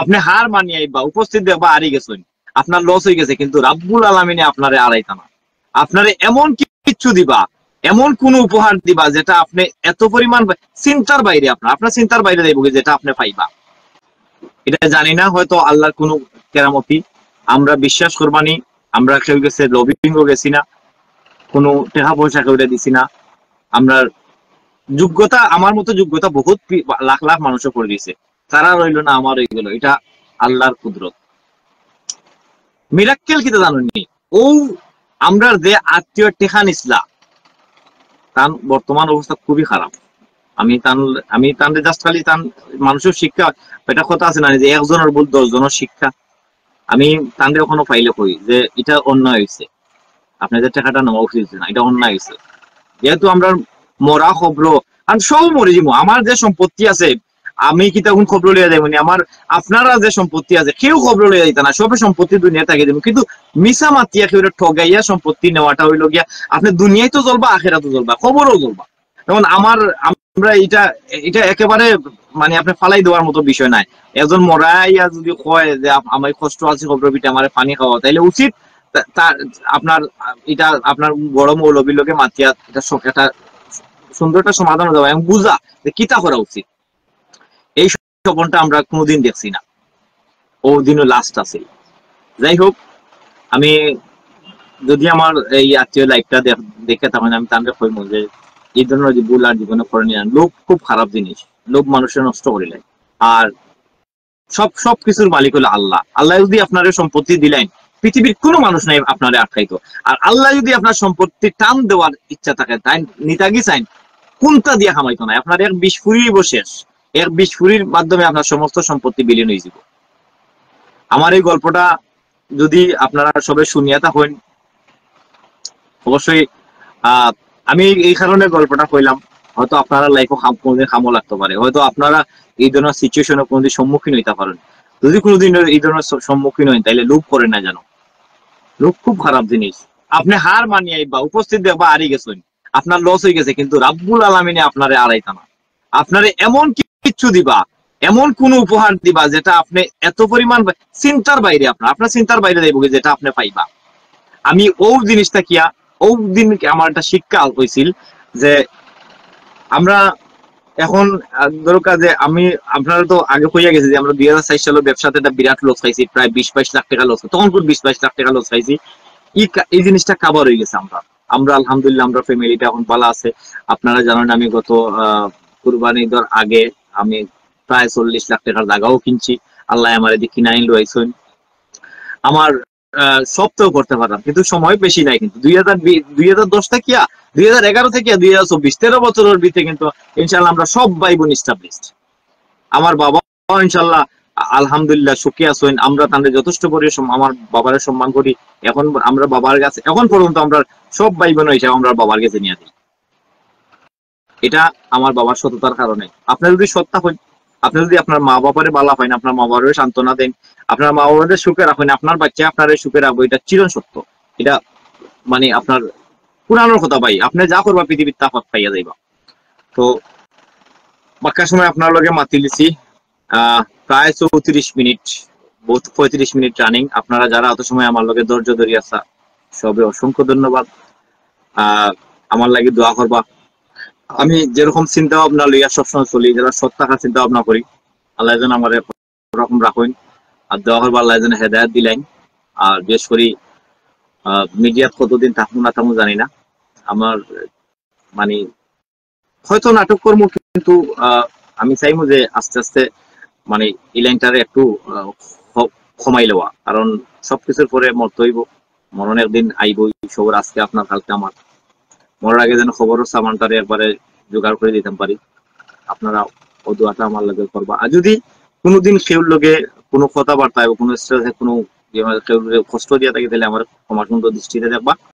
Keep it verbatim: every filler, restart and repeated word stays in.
আপনে হার মানিয়া আইবা, উপস্থিত দেখবা হারি গেছইন, আপনার লস অই গেছে, কিন্তু রাব্বুল আলামিনে আপনারে হারাইতা না। আপনারে এমন কিচ্ছু দিবা, এমন কুনু উপহার দিবা যেটা আপনে এত পরিমাণ বা-, চিন্তার বাইরে, আপনার, আপনার চিন্তার বাইরে যাইবো কি যেটা আপনে পাইবা। ইটা জানি না, হয়তো আল্লাহর কুনু কেরামতি। আমরা বিশ্বাস করবানি, আমরা কেউর গেছে লবিংও গেছি না, কুনু টেকা পয়সা কেউরে দিছি না। আমরার যোগ্যতা, আমার মতো যোগ্যতা বহুত পি-, লাখ লাখ মানুষে করি দিছে, তারার অইলো না, আমার অই গেলো, ইটা আল্লাহর কুদরত। মিরাক্কেল কিতা জানইননি? অউ আমরার যে আত্মীয় টেকা নিছলা, তান বর্তমান অবস্থা খুবই খারাপ। আমি তান, আমি তানরে just খালি তান মানুষর শিক্ষা, একটা কথা আছে না যে একজনর ভুল দশ জনর শিক্ষা। আমি তানরে অখনো পাইলে কই যে ইটা অন্যায় অইছে, আপনে যে টেকাটা নেওয়া উচিত না, ইটা অন্যায় অইছে। যেহেতু আমরার মরা খবর, আর সব মরি যিমু, আমার যে সম্পত্তি আছে, আমি কিতা অখন খবর লইয়া যাইমুনি? আমার, আপনারা যে সম্পত্তি আছে, কেউ খবর লইয়া যাইতা না, সবে সম্পত্তি দুনিয়া থাকি দিমু। কিন্তু মিছা মাতিয়া কেউরে ঠগাইয়া সম্পত্তি নেওয়াটা অইলো গিয়া, আপনে দুনিয়াত তো জ্বলবা, আখেরাতও জ্বলবা, খবরও জ্বলবা। যেমন আমার, আমরা ইটা, ইটা একেবারে মানে আপনে ফালাই দেওয়ার মতো বিষয় নায়। একজন মরা আইয়া যদি কয় যে, "আপ-, আমি কষ্ট আছি, খবর পিঠে আমারে পানি খাওয়া", তাইলে উচিত তা-, তা-, আপনার, ইটা আপনার বড় মৌলবীর লগে মাতিয়া ইটা স-, একটা সুন্দর একটা সমাধান অইযিবো এবং বুঝা যে কিতা করা উচিত। এই স্বপনটা আমরা কোনোদিন দেখছি না, অউ দিনও লাস্ট আছে। যাই হোক, আমি যদি আমার এই আত্মীয় লাইভটা দেখ-, দেখে, তখন আমি তানরে কইমু যে এই ধরনের যে ভুল আর জীবনে করেন না। লোভ খুব খারাপ জিনিস, লোভ মানুষরে নষ্ট করিলায়। আর সব, সব কিছুর মালিক অইলো আল্লাহ। আল্লাহ যদি আপনারে সম্পত্তি দিলাইন, পৃথিবীর কুনু মানুষ নাই আপনারে আটকাইতো। আর আল্লাহ যদি আপনার সম্পত্তি টান দেওয়ার ইচ্ছা থাকে, তাইন নিতাগি চাইন, কুনটা দিয়া কামাইতো নায়, আপনার এক বিষ ফুরিব শেষ, এক বিষ ফুরির মাধ্যমে আপনার সমস্ত সম্পত্তি বিলীন অইযিবো। আমার এই গল্পটা যদি আপনারা সবে শুনিয়া থাকইন, অবশ্যই, আহ, আমি এই কারণে গল্পটা কইলাম, হয়তো আপনারা লাইফও কাম-, কোনোদিন কামও লাগতে পারে, হয়তো আপনারা এই ধরনের সিচুয়েশনে কোনোদিন সম্মুখীন অইতা পারেন। যদি কোনোদিন এই ধরনের স-, সম্মুখীন অইন, তাইলে লোভ করেন না যেন। লোভ খুব খারাপ জিনিস। আপনে হার মানিয়া আইবা, উপস্থিত দেখবা হারি গেছইন, আপনার লস অই গেছে, কিন্তু রাব্বুল আলামিনে আপনারে হারাইতা না। আপনারে এমন কিচ্ছু দিবা, এমন কুনু উপহার দিবা যেটা আপনে এত পরিমাণ বা-, চিন্তার বাইরে, আপনার, আপনার চিন্তার বাইরে যাইবো কি যেটা আপনে পাইবা। আমি অউ জিনিসটা কিয়া, অউ দিন আমার একটা শিক্ষা অইছিল যে আমরা এখন, আহ, ধরুক যে আমি আপনারে তো আগে কইয়া গেছি যে আমরা দুই হাজার চাইর সালে ব্যবসাতে একটা বিরাট লস খাইছি, প্রায় বিশ বাইশ লাখ টেকা লস। তখন কোন বিশ বাইশ লাখ টেকা লস খাইছি? এই কা-, এই জিনিসটা কাভার অই গেছে আমরা। আমরা আলহামদুলিল্লাহ, আমরা ফ্যামিলিটা এখন ভালা আছে। আপনারা জানেন, আমি গত, আহ, কুরবানি ঈদর আগে আমি প্রায় চল্লিশ লাখ টেকার জাগাও কিনছি, আল্লায় আমারে দি কিনাইন লইছইন। আমার, আহ, সব তো করতে পারলাম, কিন্তু সময় বেশি নাই। কিন্তু দুই হাজার বি-, দুই হাজার দশ থাকিয়া, দুই হাজার এগারো থাকিয়া দুই হাজার চব্বিশ, তেরো বছরর ভিতরে কিন্তু ইনশাআল্লাহ আমরা সব ভাই বোন এস্টাবলিশড। আমার বাবা ইনশাআল্লাহ, আ-, আলহামদুলিল্লাহ, সুখে আছইন। আমরা তানরে যথেষ্ট পরিমাণ সম-, আমার বাবারে সম্মান করি। এখন আমরা বাবার কাছে, এখন পর্যন্ত আমরা সব ভাই বোন হিসাবে আমরা বাবার কাছে নিয়া দিই। এটা আমার বাবার সততার কারণে। আপনে যদি সৎ থাকইন, আপনে যদি আপনার মা বাবারে ভালা পাইন, আপনার মা বাবারে সান্ত্বনা দেইন, আপনার মা বাবারে সুখে রাখইন, আপনার বাচ্চা আপনারে সুখে রাখবো, এটা চিরন সত্য। এটা মানে আপনার পুরানোর কথা ভাই, আপনে যা করবা পৃথিবীত তা পাইয়া যাইবা। তো বাক্কা সময় আপনার লগে মাতিলিছি, আহ, প্রায় চৌত্রিশ মিনিট, বহুত পঁয়ত্রিশ মিনিট রানিং। আপনারা যারা অত সময় আমার লগে ধৈর্য ধরি আছা, সবে অসংখ্য ধন্যবাদ। আহ, আমার লাগি দোয়া করবা। আমি যেরকম চিন্তা ভাবনা লইয়া সবসময় চলি, যারা সৎ থাকার চিন্তা ভাবনা করি, আল্লায় যেন আমারে ওরকম রাখইন। আর দোয়া করবা আল্লায় যেন হেদায়েত দিলাইন। আর বিশেষ করি, আহ, মিডিয়াত কতদিন থাকমু না থাকমু জানি না। আমার মানে হয়তো নাটক করমু, কিন্তু, আহ, আমি চাইমু যে আস্তে আস্তে মানে এই লাইনটারে একটু, আহ, ক-, কমাই লওয়া, কারণ সবকিছুর পরে মরতে অইবো, মরণ একদিন আইবোই সবর, আজকে আপনার, কালকে আমার। মরার আগে যেন কবরর সামানটারে একবারে জোগাড় করি দিতাম পারি, আপনারা অউ দোয়াটা আমার লগে করবা। আর যদি কোনোদিন কেউর লগে কোনো কথাবার্তায় বা কোনো স্ট্রেসে কোনো ইয়ে, কেউরে কষ্ট দিয়া থাকি, তাইলে আমারে ক্ষমা সুন্দর দৃষ্টিতে দেখবা।